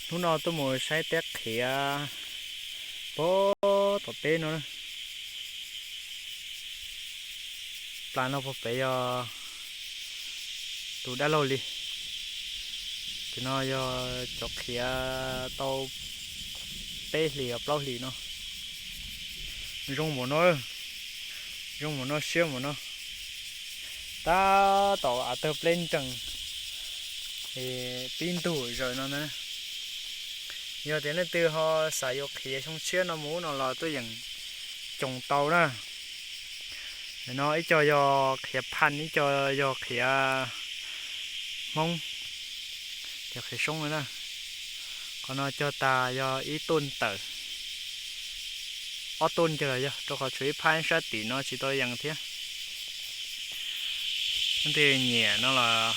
Hnub no tuaj mus saib teb qhiav puag tom teb no na. Plas no puag pem yog tus dab laug li. Tus no yog cov qhiav tau peb hlis plaub hlis no. Zoo npaum no, zoo npaum no, siab npaum no. Tab tom av tawg pleb nrees, pib ntug zaws no ntag. Yog tias leej twg ho xav yuav qhiav xyoo tshiab no mus ub no los tuaj yeem coos tau na. No ib co yog qhiav phaj, ib co yog qhiav Hmoob, cov qhiav soob na. Qhov no cog tas yog ib tuj tawm, ob tuj cog los yog, rau qhov tshuav ib phaj sab tim no tsis tau yees thiab. Leej twg nyiam no los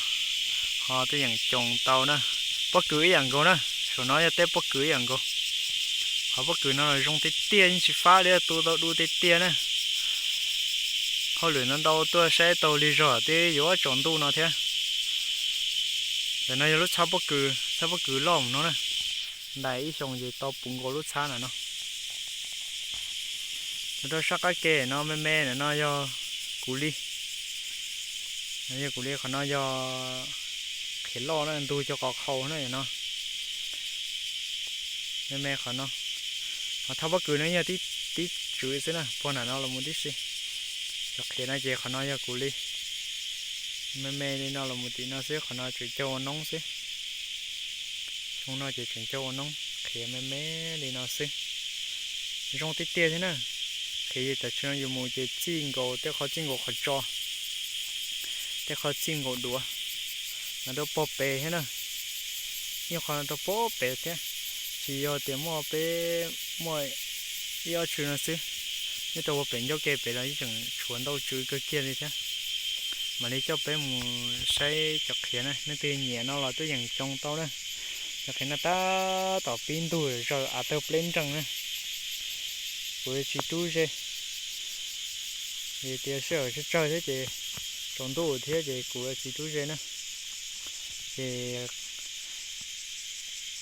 ho tuaj yeem coos tau na. Pob kws ib yam nkaus na, saum no yog teb pob kws ib yam nkaus. Qhov pob kws no los zoo tiag tiag, yeej tsis fab li, tu tau du tiag tiag na. Hauj lwm no ntau, tuaj saib tau lig zog twb yuav tsaus ntuj no thiab. Ntawm no yog lub txhab pob kws, txhab pob kws loj mus no na. Ntais ib xyoo ces tau puv nkaus lub txhab na no. Rau sab qab ke no me me ntawm no yog kuv li. Yog kuv li, qhov no yog qhiav loj na, ntug cov qhov qhau na no. Me me qhov no, ho thaj pob kws no yog tib tswv xwb na, puag nram no los mus tib si. Cov qhiav no ces qhov no yog kuv li. Me me li no los mus tim no xwb, qhov no tseem cog ua noob xwb. Xyoo no ces tseem cog ua noob, qhiav me me li no xwb. Zoo tiag tiag thiab na. Qhiav tam sim no yus mus ces txij nkaus tej qhov, txij nkaus qhov tso, tej qhov txij nkaus duav. No rau puag pem thiab na, ib qho no rau puag pem thiab. Tsis yog tias muaj peb, muaj ib ob tswv no xwb, nyob rau puag pem ncauj ke pem los yeej tseem tshuav ntau tswv kawg kiag li thiab. Mam li coj peb mus saib cov qhiav na, leej twg nyiam no los tuaj yeem coos tau na. Cov qhiav no tab tom pib ntug zaws av tawg pleb nrees na. Kuv tsis rub ze, vim tias sij hawm tsawg tsawg thiab ces tsaus ntuj thiab ces kuv tsis rub ze na. Ces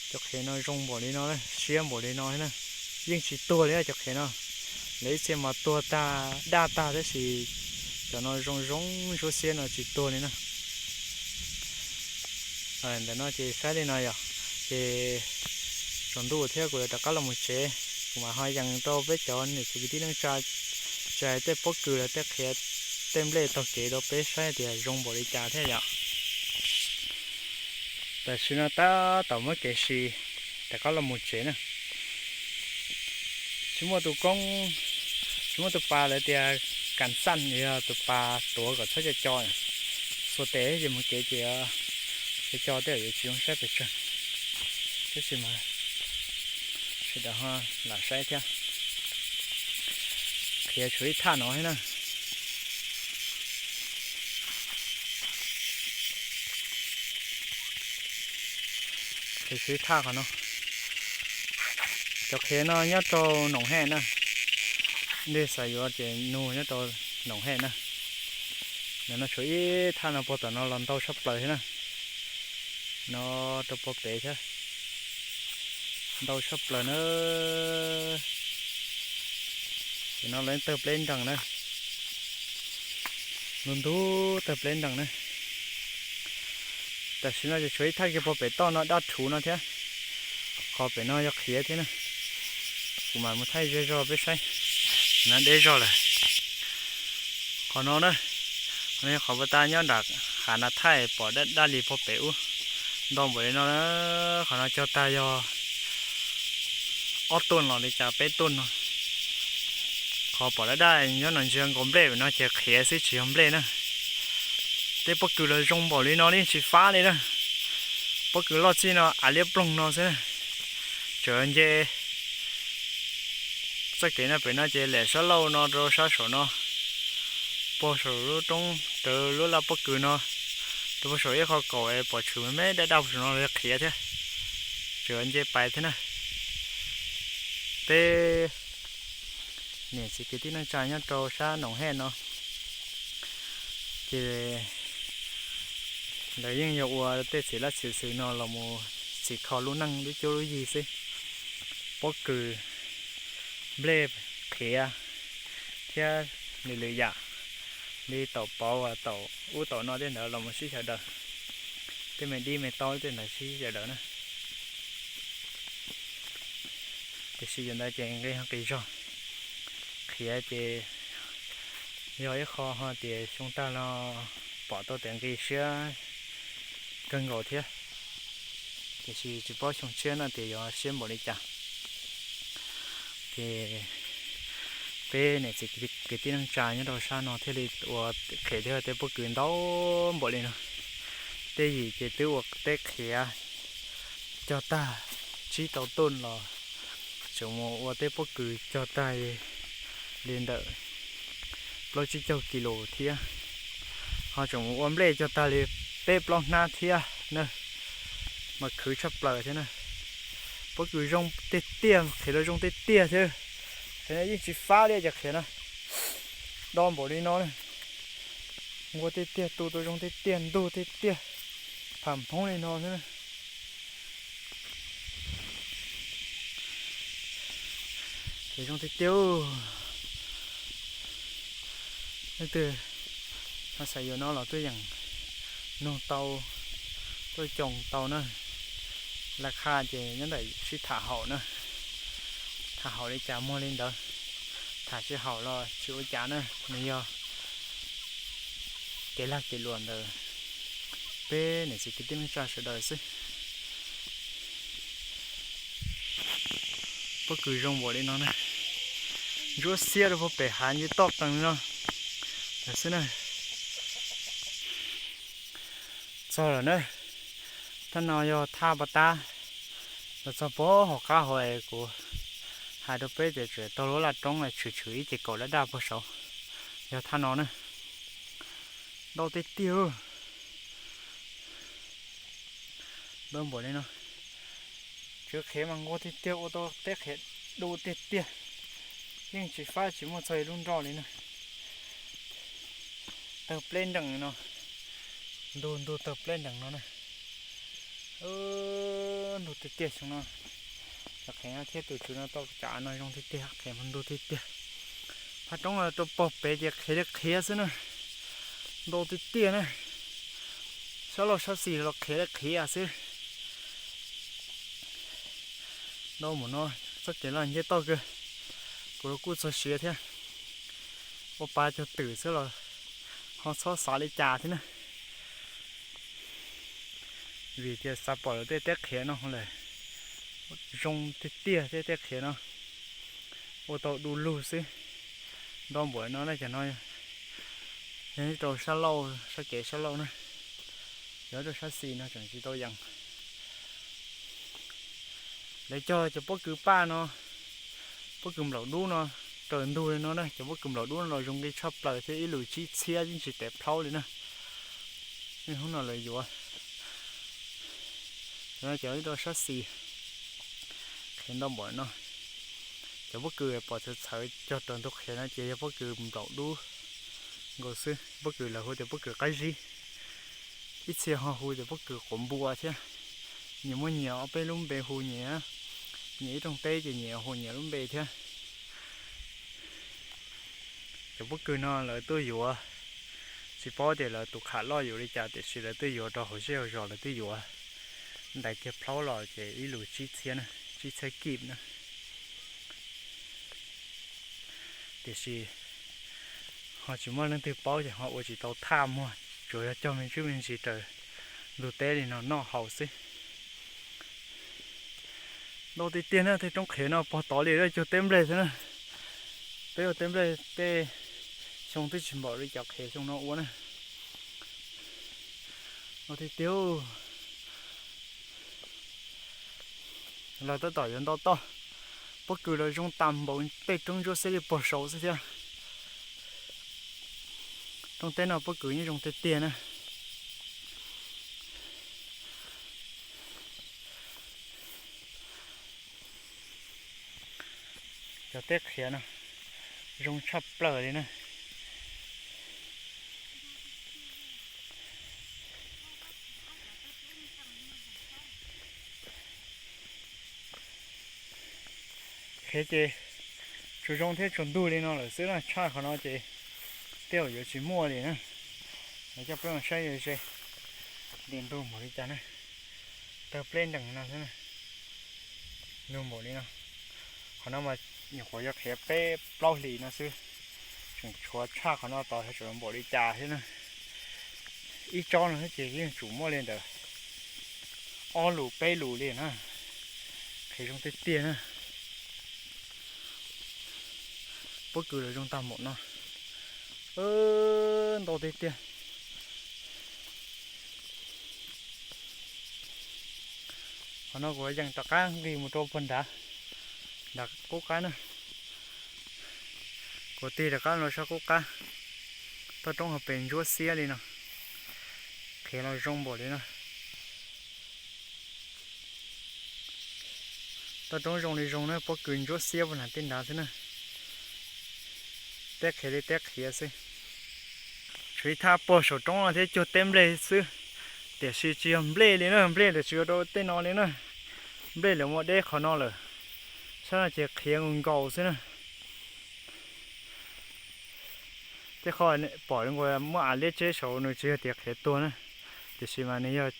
cov qhiav no zoo npaum li no, siab npaum li no na, yeej tsis tuag li cov qhiav no. Lawv ib txhia mas tuag tag, daj tag, tab sis cov no zoo zoo ntsuab xiab no tsis tuag li na. Ntawm no ces saib li no yog, ces tsaus ntuj thiab kuv yuav rov qab los mus tsev, kuv mam ho yees rau peb cov niam txiv kwv tij neej tsa, tsa tej pob kws los tej qhiav, tej nplej taug kev rau peb saib tias zoo npaum li cas thiab yom. Tam sim no tab tom muab kev si, rov qab los mus tsev na. Tsis muaj tus koob, tsis muaj tus pas lawv tias kas xaj yog tus pas tuav kom txhob co co. Xuas tes ces mus kev ces co co tej yuav tsis zoo saib pes tsawg. Tab sis mas sawv daws ho lam saib thiab. Qhiav tshuav ib thaj no thiab na. Qhiav tshuav ib thaj qhov no. Cov qhiav no nyob rau Noom Hej na. Leej twg xav yuav ces nug nyob rau Noom Hej na. Ntawm no tshuav ib thaj no, puag tom no los ntau tshaj plaws thiab na. No rau puag pem thiab, ntau tshaj plaws na. Ces no lawv tawg pleb nrees na, ntug ntug tawg pleb nrees na. Tam sim no ces tshuav ib thaj kiag puag pem toj no daj rhuv no thiab. Qhov pem no yog qhiav thiab na. Kuv mam mus thaij ze zog peb saib. No deb zog lawm. Qhov no na, qhov no yog qhov puag ta nyob nram hav na, thaij pom daj daj li puag pem ub, ntau npaum li no na. Qhov no cog tag yog ob tuj los li cas peb tuj no. Qhov pom daj daj nyob no ntsia nkaus nplej pem no ces qhiav xwb tsis yog nplej na. Tej pob kws los zoo npaum li no yeej tsis fab li na. Pob kws loj txij no av liab ploog no xwb na. Tseem nce txoj kev no pem no ces lem sab laug no rau sab saum no, puag saum lub roob rawv lub laj pob kws no, rau puag saum ib qho kaum es pom tshwm me me daj daj puag saum no los yog qhiav thiab. Tseem nce pais thiab na. Peb niam txiv kwv tij neej tsa nyob rau sab Noom Hej no ces lawv yeej yog ua tej txiv laj txiv xwm no los mus txhim kho lub neej lub cuab lub yig xwb. Pob kws, nplej, qhiav thiab lwm lwm yam li taum pauv, taum ub taum no tej ntawd los mus sib sawv daws. Tej me dib me taub tej ntawd sib sawv daws na. Tiam sis yus ntawd ces nqi qis zog. Qhiav ces yog ib qho ho tias xyoo tag no pom tau tias nqi siab kawg nkaus thiab. Tiam sis tsis paub xyoo tshiab no tias yuav siab npaum li cas. Ces peb niam txiv kwv tij neej tsa nyob rau sab no thiaj li ua qhiav thiab tej pob kws ntau npaum li no. Tej yim ces twb ua teb qhiav cog tag tsib tau tuj los tseem mus ua teb pob kws cog tag li ntawm plaub tsib caug kis lus thiab. Ho tseem mus ua nplej cog tag li peb plaub hnab thiab na, mas khwv tshaj plaws thiab na. Pob kws zoo tiag tiag, qhiav los zoo tiag tiag thiab. Qhiav no yeej tsis fab li cov qhiav no, do npaum li no na. Nquag tiag tiag, tu tau zoo tiag tiag, ntug tiag tiag, pham phoob li no xwb na. Ces zoo tiag tiag. Leej twg ho xav yuav no los tuaj yeem nug tau, tuaj coo tau na. Laj kha ces nyob ntawm sib tham haum na, tham haum li cas muag li ntawd, tham tsis haum los tsis ua cas na, nws yog kev lag kev luam ntawm peb niam txiv kwv tij neej tsa sawv daws xwb. Pob kws zoo npaum li no na, ntsuab xiab rau puag pem hav nce toj qees li no lawm xwb na. Txog lawm na, thaj no yog thaj pov tab, los txog puag hauv qab hauv es kuv hais rau peb tias tseem taug lub laj roob tshwm tshwm ib ce kaum lab daj puag saud, yog thaj no na. Ntau tiag tiag, ntau npaum li no. Tsev qhiav mas nquag tiag tiag, ua tau teb qhiav du tiag tiag, yeej tsis fab tsis muaj txog ib lub nroj li na. Tawg pleb nrees no, ntug ntug tawg pleb nrees no na. Ntug tiag tiag xyoo no. Cov qhiav no thiab tus tswv no tau cov av no zoo tiag tiag, qhiav mas ntug tiag tiag. Phaj roob no rau pog pem ces qhiav li qhiav xwb na, ntau tiag tiag na. Sab laug sab xis los qhiav li qhiav xwb. Ntau npaum no, txoj kev los nce toj kawg, kuv los kuj txog siav thiab. Ua pa cog twm xwb los ho txhob xav li cas thiab na. Vim tias xav pom lawv tej teb qhiav no lawm, zoo tiag tiag thiab, tej qhiav no ua tau du lug xwb. Ntau npaum no na, cov no yog rau sab laug, sab kev sab laug na, yog rau sab xis no tseem tsis tau yees. Lawv cog cov pob kws paj no, pob kws nplaum dub no, raws ntug li no na, cov pob kws nplaum dub no los zoo nqi tshaj plaws thiab, ib lus tsib txhiab yeej tsis tes plhaub li na. Hnub no lawv yuav, cov no cov rau sab xis, qhiav ntau npaum no. Cov pob kws pom txhawv txhawv cog raws ntug qhiav no ces yog pob kws nplaum dub nkaus xwb, pob kws lawv hu tias pob kws qab zib, ib txhia ho hu tias pob kws quav npua thiab. Nyias muaj nyias ob peb lub npe hu nyias, nyias ib rooj teb ces nyias hu nyias lub npe thiab. Cov pob kws no lawv tuaj yuav, tsis paub tias lawv tus qham loj yuav li cas, tiam sis lawv tuaj yuav rau hauv zej hauv zos, lawv tuaj yuav ntais kiag plhaub los ces ib lus tsib txhiab na, tsib txhiab kib na. Tiam sis ho tsis muaj leej twg paub ces ho ua tsis tau thaj muag, tsuas yog cog me ntsis me ntsis raws ntug teb li no noj haus xwb. Ntau tiag tiag na, tej roob qhiav no pog tod li lawv cog teb nplej xwb na. Peb ua teb nplej tej xyoo twb tsis npaum li cov qhiav xyoo no ua na. Ntau tiag tiag. Los tab tom yuav ntau toj, pob kws los zoo tas npaum tej roob ntsuab xiab li puag saud xwb thiab. Roob teb no pob kws yeej zoo tiag tiag na. Cov teb qhiav no zoo tshaj plaws li na. Qhiav ces tsuas zoo thiab tsuas ntug li no lawm xwb na, tshaj qhov no ces tej zaum yuav tsis muaj li na. Coj peb mus saib ze ze, nti ntug npaum li cas na. Tawg pleb ntees no xwb na, ntug npaum li no. Qhov no mas nyuam qhuav yuav qhiav peb plaub hlis no xwb, tseem tshuav tshaj qhov no tod, tseem npaum li cas thiab na. Ib tsob no ces yeej tsum muaj li ntawd ob lus peb lus li na. Qhiav zoo tiag tiag na. Pob kws los zoo tag npaum no, ntau tiag tiag. Qhov no kuv yees rov qab nqis mus rau puag nrad, nrad qub qab na. Kuv tig rov qab los sab qub qab, toj roob ho pes ntsuab xiab li no, qhiav los zoo npaum li no. Toj roob zoo li zoo na, pob kws ntsuab xiab puag nram tej nrad xwb na. Teb qhiav li teb qhiav xwb. Tshuav ib thaj puag saum roob no thiab cuag teb nplej xwb, tiam sis tsis yog nplej li na, nplej lawm tsis ua rau tej no li na. Nplej lawv muaj deb qhov no lawm, sab no ces qhiav nkaus nkaus xwb na. Tej qhov pom nkaus muaj av liab tseb saud nws tsis yog tias qhiav tuag na, tiam sis mas nws yog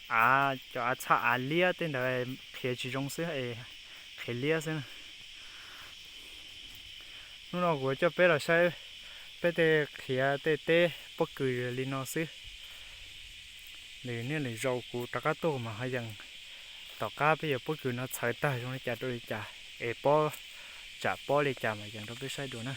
av, cov av txhaj av liab tej ntawd qhiav tsis zoo xwb es qhiav liab xwb na. Hnub no kuv coj peb los saib peb tej qhiav tej teb pob kws li no xwb. Lwm niaj lwm zaus kuv rov qab tuaj mas ho yees tom qab peb yawg pob kws no txhawv tag zoo li cas rau li cas es pob, tsam pob li cas mas yees rau peb saib dua na.